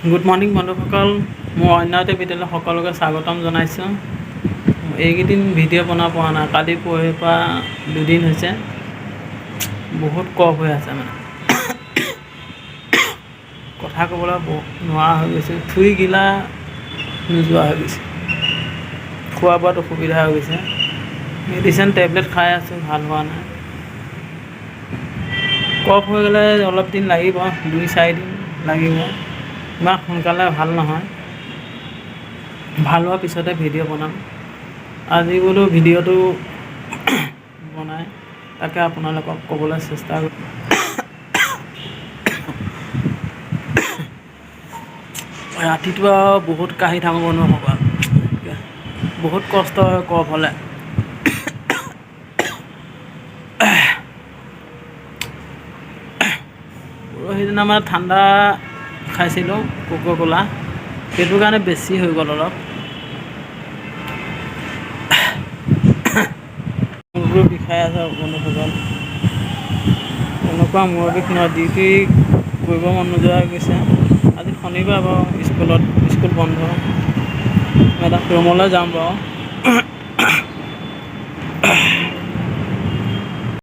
Good morning বন্ধুসকল, মোৰ অন্য এটা ভিডিঅ'লৈ সকলোকে স্বাগতম জনাইছোঁ। এইকেইদিন ভিডিঅ' বনাব পৰা নাই। কালি পৰহিৰ পৰা দুদিন হৈছে, বহুত কফ হৈ আছে, মানে কথা ক'বলৈ নোৱাৰা হৈ গৈছোঁ। থুই গিলা নোযোৱা হৈ গৈছে, খোৱা বোৱাত অসুবিধা হৈ গৈছে। মেডিচিন টেবলেট খাই আছোঁ, ভাল হোৱা নাই। কফ হৈ গ'লে অলপ দিন লাগিব, 2-4 দিন লাগিব, ইমান সোনকালে ভাল নহয়। ভাল হোৱাৰ পিছতে ভিডিঅ' বনাম। আজি বোলো ভিডিঅ'টো বনাই তাকে আপোনালোকক ক'বলৈ চেষ্টা কৰিম। ৰাতিটো আৰু বহুত কাহি থাকোঁ বন্ধুসকল, বহুত কষ্ট হয় কফ হ'লে। পৰহিদিনা মানে ঠাণ্ডা খাইছিলোঁ, কোকা ক'লা, সেইটো কাৰণে বেছি হৈ গ'ল অলপ। মূৰটো বিষাই আছে বন্ধুসকল, এনেকুৱা মূৰৰ বিষ নহয়, ডিউটি কৰিব মন নোযোৱা হৈ গৈছে। আজি শনিবাৰ বাৰু, স্কুল বন্ধ। মেডাম ৰুমলৈ যাম বাৰু।